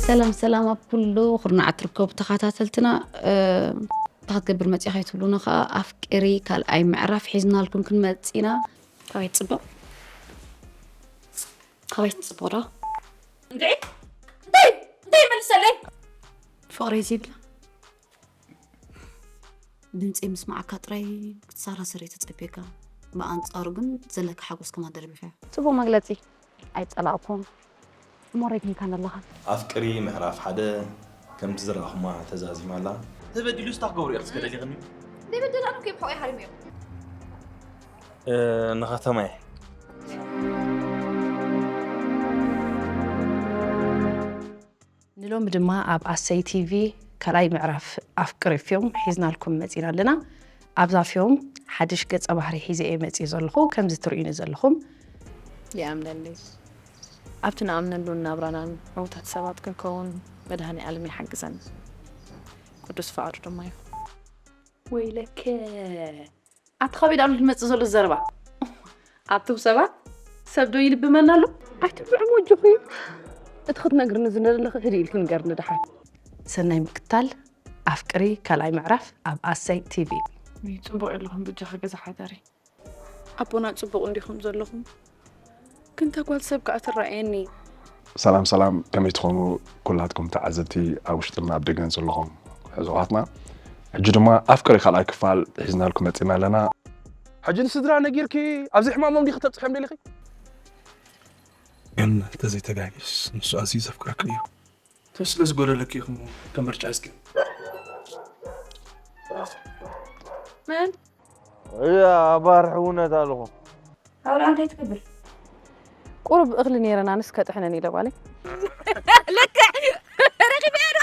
ሰላም ሰላም ኣብ ኩሉ ኩርናዓት ትርከቡ ተኸታተልትና። እ፣ እንታይ ክትገብር መፂኻ ይትብሉና ከዓ ኣፍቅሪ ካልኣይ ምዕራፍ ሒዝናልኩም ክንመፅእ ኢና። ካበይ ትፅቡቕ? ካበይ ትፅቡቕ ዶ? እንድዒ እንታይ እንታይ መልሰለይ? ፍቕረይ ዝብላ ድምፂ ምስማዓካ ጥራይ ክትሰራሰር እየ ተፀብየካ። ብኣንፃሩ ግን ዘለካ ሓጎስ ከማን ደርቢኻ። ፅቡቕ መግለፂ። ኣይፀላእኩን። እሞ ሬቲንካ ኣለኻ። ኣፍቅሪ ምዕራፍ ሓደ ከምቲ ዝረኣኹማ ተዛዚማ ኣላ። ተበዲሉ ስታ ክገብሩ ኢኹ ዝከደሊኽኒ። ዘይበደላኑ ከይብሓው ይሓሪሙ እዮም። እ፣ ንኸተማ እየ። ንሎሚ ድማ ኣብ ኣሰይ ቲቪ ካልኣይ ምዕራፍ ኣፍቅሪ ፊልም ሒዝናልኩም መጺና ኣለና። ኣብዛ ፊልም ሓድሽ ገጸ ባህሪ ሒዘ እየ መጺእ ዘለኹ። ከምዚ ትርእዩኒ ዘለኹም። ይኣምነኒ። ኣብቲ ንኣምነሉ ናብራናን ዕዉታት ሰባት ክንከውን መድሃኔ ኣለም ይሓግዘና። ቅዱስ ፍቓዱ ድማ እዩ። ወይለከ! ኣቲ ካበይ ደኣ ኣሎ ዝመጽእ ዘሎ ዘረባ? ኣቱም ሰባት፣ ሰብ ዶ ይልብመና ኣሎ? ኣይትብልዑ ወጆኹም። እቲ ክትነግርኒ ዝደለኺ ህድእ ኢልኪ ንገርኒ ደሓን። ሰናይ ምክታል ኣፍቅሪ ካልኣይ ምዕራፍ ኣብ ኣሰይ ቲቪ። ውይ፣ ጽቡቕ የለኹም ብጃኺ ገዛ ሓዳሪ። ኣቦና ጽቡቕ እንዲኹም ዘለኹም። ግን እታ ጓል ሰብ ከኣ ትረኣየኒ። ሰላም ሰላም፣ ከመይ ትኾኑ ኩላትኩም ተዓዘብቲ ኣብ ውሽጥን ኣብ ደገን ዘለኹም ሕዙኻትና? ሕጂ ድማ ኣፍቅሪ ካልኣይ ክፋል ሒዝናልኩም መጺና ኣለና። ሕጂ ንስድራ ነጊርኪ ኣብዚ ሕማሞም ዲኺ ተብጽሖም ደሊኺ? ግን እንተዘይተጋግየስ ንሱ ኣዝዩ ዘፍቅረካ እዩ። ተስለ ዝጎደለኪ ኢኹም ከም ምርጫ እስኪ። መን? እያ ኣባር ሕውነት ኣለኹ። ኣብርሃ እንታይ ትገብር? ቁሩብ እኽሊ ነይረን ኣነስ ከጥሕነን ኢለ ጓለይ። ልክዕ ረኺበያ ዶ?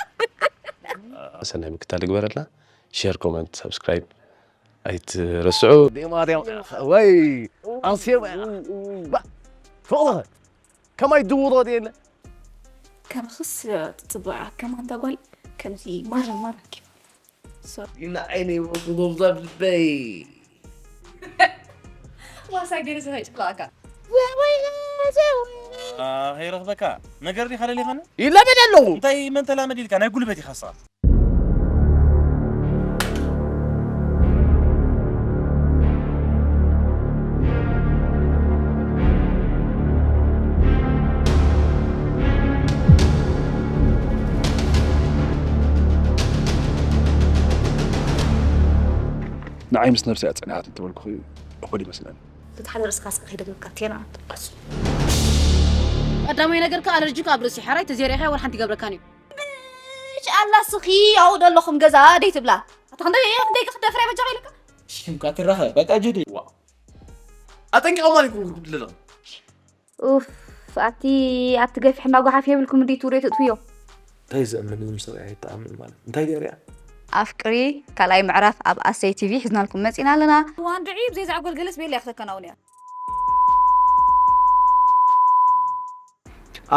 ሰናይ ምክታል ይግበረልና። ሼር፣ ኮመንት፣ ሰብስክራይብ ኣይትረስዑ። ዴማ ዴማ ወይ ኣንሴ ባ ፎቕኸ ከማይ ድውሮ የለ። ከምኽስ ትጽብቓ ከማንታ ጓል ከምዚ ማራ ማራ ኪ። ሶ ኢና ዓይነይ ወጉ ጎብዛ ብልበይ። ዋሳ ገይረ ዝኸይድ ጽብቓካ። ከይረኽበካ ነገር ዲኻ ደሊኻኒ? ይለመድ ኣለኹ። እንታይ መን ተላመድ ኢልካ? ናይ ጉልበት ኢኻ ንስኻ። ንዓይ ምስ ነብሰይ ኣጸኒሓት እንተበልኩኺ እኹል ይመስለኒ። እቲ ሓደ ርእስኻ ስቕ ከይደግመካ ቴና ትቀሱ። ቀዳማይ ነገር ከኣ ኣለርጂክ ኣብ ርእሲ ሓራይ ተዘይረኢኻዮ ወላ ሓንቲ ይገብረካን እዩ። ምሽ ኣላ ስኺ ኣብኡ ደለኹም ገዛ ደይ ትብላ። ኣታ ክንደይ ክንደይ ክደፍረ በጃ ኢልካ? ሽምካ ትራኸ በቃ ጅዲ። ዋ። ኣጠንቂቐ ማለት ይኩን ክድለለ። ኡፍ፣ ኣቲ ኣብቲ ገፊሕ ማጓሓፍ የብልኩም እንዲ ትውሪ ትጥፍዮ። እንታይ ዘእምን ዝም ሰብኣይ ኣይተኣምን ማለት እንታይ ገይርያ? ኣፍቅሪ ካልኣይ ምዕራፍ ኣብ ኣሰይ ቲቪ ሒዝናልኩም መጺና ኣለና። ዋንድዒ ብዘይ ዛዕጎል ገለስ ቤላ ክትከናውን እያ።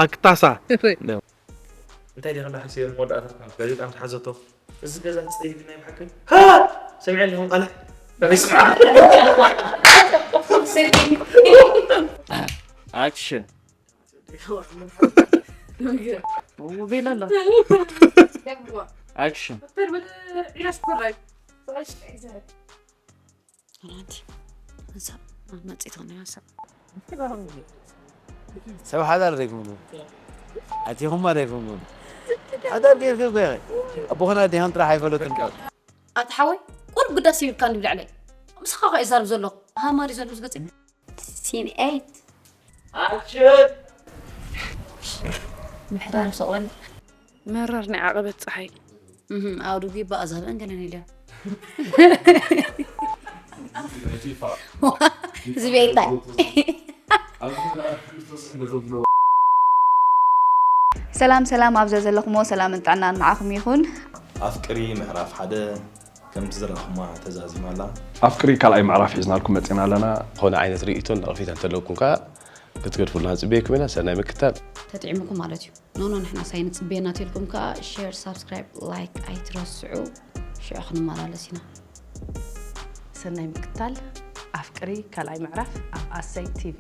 ኣክታሳ። እንታይ ዲኻ እንዳሓሰየ መወዳእታ ጋዜጣ ምስ ሓዘቶ? እዚ ገዛ ክጸይድ ናይ ብሓቂ? ሃ! ሰሚዐ ኣለኹ ቃለ። ኣክሽን። ቤላ ኣላ። ኣክሽን። ኣንቲ፣ ሰብ መጺእ ትኾን እያ፣ ሰብ። ሰብ ሓዳር ዘይኮኑ። ኣቲኹማ ዘይኮኑ። ሓዳር ጌርኪ እኮ ኢኺ። ኣቦኽን ኣዴኽን ጥራሕ ኣይፈለጡን። ኣቲ ሓወይ፣ ቁሩብ ግዳስ ይብልካ እንዲ ብልዕለይ። ምሳኻ እኮ እየ ዛርብ ዘለኹ። ሃማሪ ዘሎ ዝገጽ። ሲን ኤይት። ኣክሽን! ምሕዳር ሰቕበል። መራር ናይ ዓቐበት ጸሓይ። እህም፣ ኣውዱጊ በኣዛብእን ገለን ኢለ። ዝቤታይ። ሰላም ሰላም፣ ኣብዘ ዘለኹሞ ሰላምን ጥዕናን ንዓኹም ይኹን። ኣፍቅሪ ምዕራፍ ሓደ ከምቲ ዝረኣኹማ ተዛዚማ ኣላ። ኣፍቅሪ ካልኣይ ምዕራፍ ሒዝናልኩም መጺና ኣለና። ዝኾነ ዓይነት ርእይቶን ነቐፌታን እንተለውኩም ከኣ ክትገድፉልና ንጽበየኩም ኢና። ሰናይ ምክታል። ተጥዒሙኩም ማለት እዩ። ኖኖ፣ ንሕና ሳይ ንጽበየና ተልኩም ከኣ ሼር፣ ሳብስክራይብ፣ ላይክ ኣይትረስዑ። ሽዑ ክንመላለስ ኢና። ሰናይ ምክታል። ኣፍቅሪ ካልኣይ ምዕራፍ ኣብ ኣሰይ ቲቪ።